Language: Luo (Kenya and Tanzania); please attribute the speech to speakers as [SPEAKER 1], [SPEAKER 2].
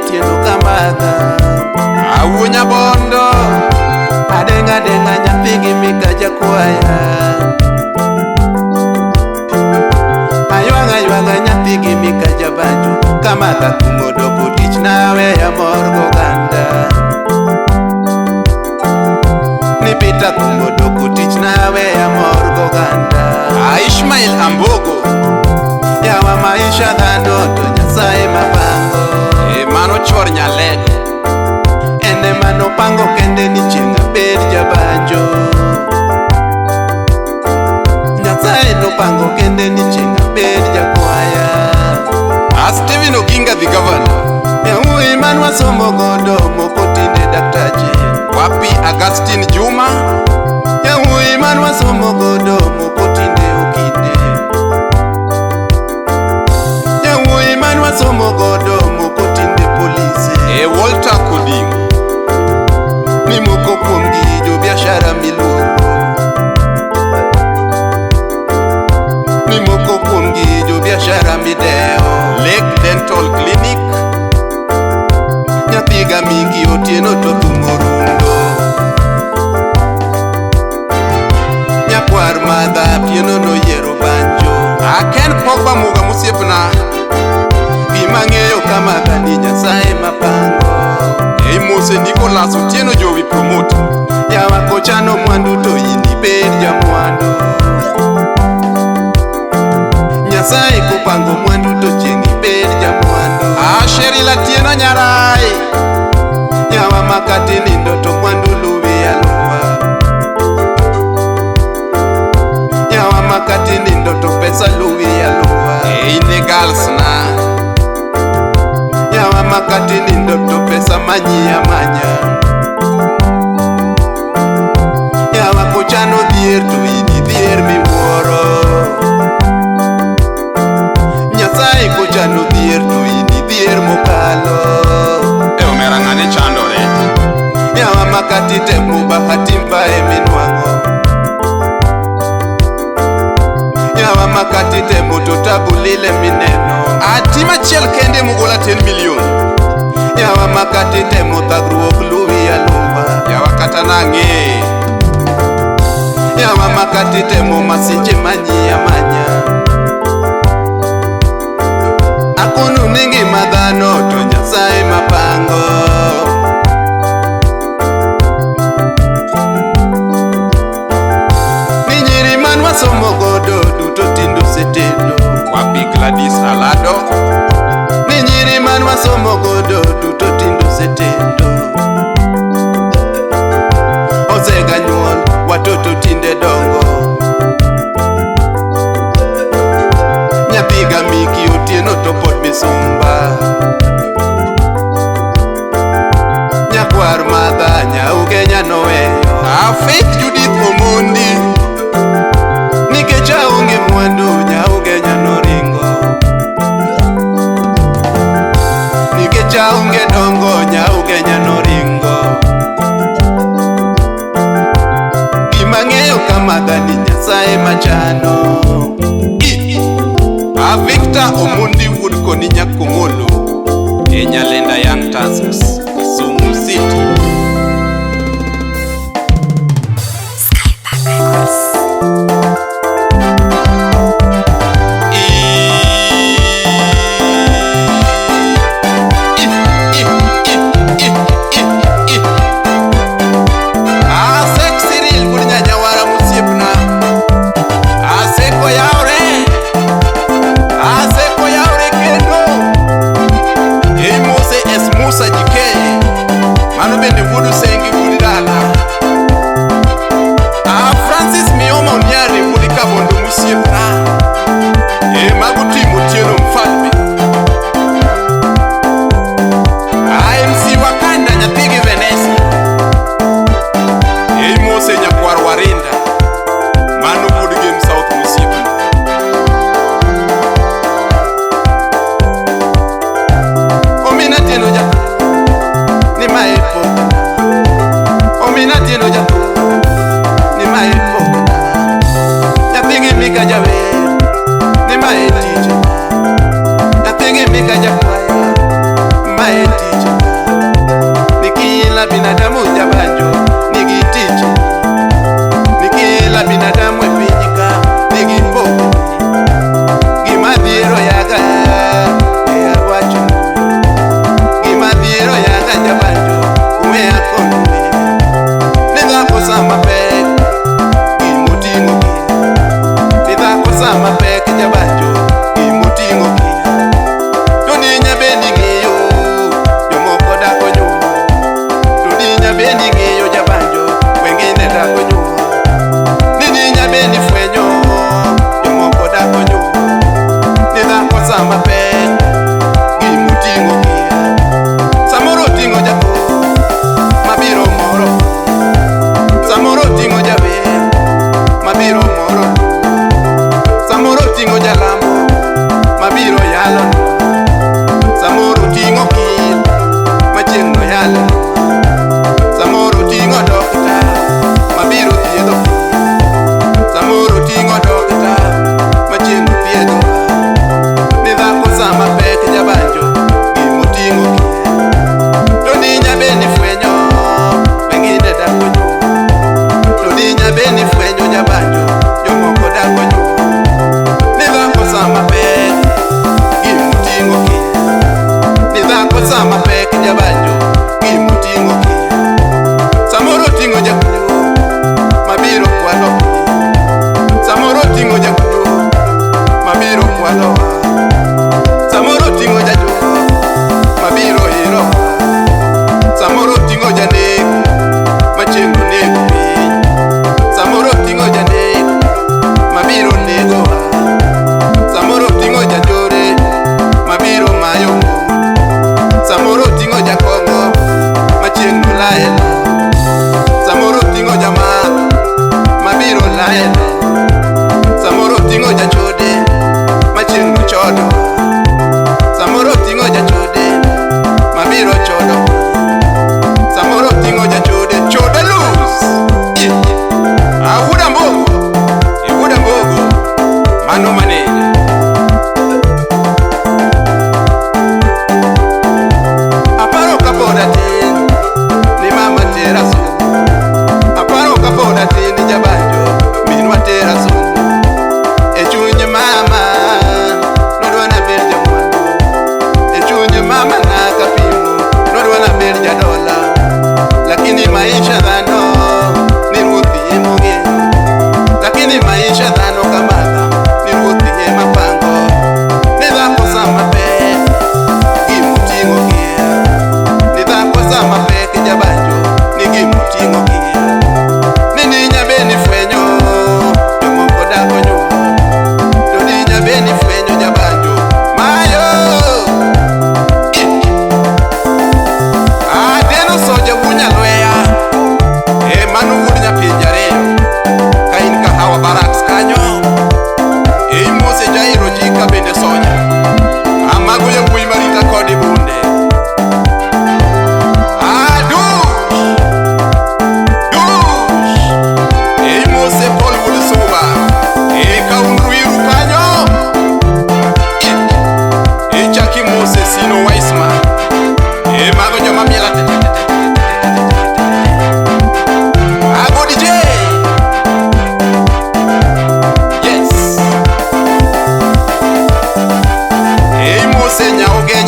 [SPEAKER 1] Otieno kamadha.
[SPEAKER 2] Awuo Nyabondo.
[SPEAKER 1] Adenga denga nyathi gi mika jakwaya. Aywanga ywanga nyathi gi mika jabanjo. Kamadha kumo doko tich naweya mor goganda. Ni Peter kumo doko tich naweya mor goganda.
[SPEAKER 2] Ishmael Ambogo.
[SPEAKER 1] Yawa maisha dhano to Nyasaye mapango.
[SPEAKER 2] E mano chwor Nyalego.
[SPEAKER 1] En ema nopango kende ni chieng' abed jabanjo. Nyasaye nopango kende ni chieng' abed jakwaya.
[SPEAKER 2] Stephen Oginga the governor.
[SPEAKER 1] Yawuoyi man wasomo godo moko tinde daktache.
[SPEAKER 2] Wapi Augustine Juma.
[SPEAKER 1] Yawuoyi man wasomo godo moko tinde okinde. Yawuoyi man wasomo godo moko tinde polise.
[SPEAKER 2] E Walter Kodingo.
[SPEAKER 1] Ni moko kuomgi jo biashara miluoro. Ni moko kuomgi jo biashara mideo.
[SPEAKER 2] Lake Dental Clinic.
[SPEAKER 1] Nyathiga mingi Otieno to thumo rundo. Nyakwar madha Otieno noyiero banjo.
[SPEAKER 2] Ken Pogba Muga mosiepna.
[SPEAKER 1] Gima ng'eyo kamadha ni Nyasaye mapango.
[SPEAKER 2] Ei Mose Nicholas Otieno Jowi promoter.
[SPEAKER 1] Yawa kochano mwandu to in ibed jamwandu. Nyasaye kopango mwandu to chieng' ibed jamwandu.
[SPEAKER 2] Sherila Atieno Nyarai.
[SPEAKER 1] Yawa makati nindo to mwandu luwi aluwa. Yawa makati nindo to pesa luwi aluwa.
[SPEAKER 2] Ei ne girls na.
[SPEAKER 1] Yawa makati nindo to pesa manyi amanya. Yawa kochano dhier to in idhier miwuoro. Nyasaye kochano dhier to in idhier mokalo.
[SPEAKER 2] E omera ng'ane chandore.
[SPEAKER 1] Yawa makati temo bahati mbaya minwang'o. Yawa makati temo to tabu lile mineno.
[SPEAKER 2] Atim achiel kende mogola 10 million.
[SPEAKER 1] Yawa makati temo thagruok luwi aluwa.
[SPEAKER 2] Yawa kata nang'e.
[SPEAKER 1] Yawa makati temo masiche manyi amanya. Akono ni ngima dhano to Nyasaye mapango. Ni nyiri man wasomo godo duto tinde osetedo.
[SPEAKER 2] Wapi Gladys Alado.
[SPEAKER 1] Ni nyiri man wasomo godo duto tinde osetedo. Osega nyuol watoto tinde dongo. Nyathiga Miki Otieno to pod misumba. Nyakwar madha Nyaugenya noweyo.
[SPEAKER 2] Faith Judith Omondi.
[SPEAKER 1] Nikech aonge mwandu Nyaugenya noringo. Nikech aonge dongo Nyaugenya noringo. Gima ng'eyo kamadha ni Nyasaye machano.
[SPEAKER 2] Victor Omondi wuod Koni Nyakomolo. E Nyalenda Young Tasks, Kisumu City.
[SPEAKER 3] Skypark Records.
[SPEAKER 2] Asek Cyril wuod Nyanyawara mosiepna. Aseko yawre. Aseko yawre kendo. Ei Mose S. Musa Jikeye. Mano bende wuod Usengi wuod dala. Francis Mioma Onyari wuod Kabondo mosiepna. E mago timo Otieno mfalme. MC Wakanda nyathigi Vanessa. Ei Mose nyakwar Warinda. Mano wuod Game South mosiepna.
[SPEAKER 1] Omina Tieno ja ni mae pokna. kila binadamu jabanjo nigi tich, ni kila binadamu e piny ka nigi pok. Gima dhiero yaga e awacho, gima dhiero yaga jabanjo umeya konuwe. Ni dhako sama pek gimoting'o kia, ni dhako sama pek jabanjo gimoting'o kia. To dinya bende ng'eyo jomoko dako nyuol, to dinya bende ng'eyo jabanjo wengine dako nyuol. Ni dinya bende fwenyo jomoko dako nyuol, ni dhako sama pek gimoting'o kia. Samoro oting'o jakuo mabiro moro, samoro oting'o jawer mabiro moro, samoro oting'o jalamo mabiro yalo, samoro oting'o kil machieng' no yalo, samoro oting'o dokta mabiro thiedho, samoro oting'o dokta machieng' no thiedho. Ni dhako sama pek jabanjo gimoting'o kia. To dinya bende fwenyo wengine dako nyuol, to dinya bende fwenyo jabanjo jomoko dako nyuol. Ni dhako sama pek gimoting'o kia, ni dhako sama pek jabanjo gimoting'o kia. Samoro oting'o jakuo mabiro kwalo, samoro oting'o jakuo mabiro kwalowa, samoro oting'o jajuok mabiro irowa, samoro oting'o janek machieng' onego piny, samoro oting'o janek mabiro negowa, samoro oting'o janjore mabiro mayo mon, samoro oting'o jakong'o machieng' nolaye lo, samoro oting'o jamath mabiro laye lo, samoro oting'o jachode machieng' nochodo, samoro oting'o jachode mabiro chodo, samoro oting'o jachode chode lus. Awuoda mbogo, iwuoda mbogo, mano maneja. Aparo kapod atin ni mama tera somo, aparo kapod atin ni jabanjo minwa tera somo. E chuny mama nodwa nabed jamwandu, e chuny mama nakapimo nodwa nabed jadola. Lakini maisha dhano ni ruoth emong'eyo, lakini maisha dhano kamadha ni ruoth ema pango. Ni dhako sama pek gimoting'o kia, ni dhako sama pek jabanjo ni gimoting'o kia. Ni dinya bende fwenyo jomoko dako nyuol, to dinya bende fwenyo jabanjo mayo. Adeno soja wunya lweya, e mano wuod nyapinje ariyo, ka in Kahawa Barracks kanyo, e imose Jairo Jika bende soja, amago yawuoyi marita kodi bunde. Adush, dush, e imose Paul wuod Suba, e ka un Ruiru kanyo, e chaki mose Sino Wiseman, e mago joma miel te te te te te te te te te. Ago DJ. Yes. E imose Nyaoge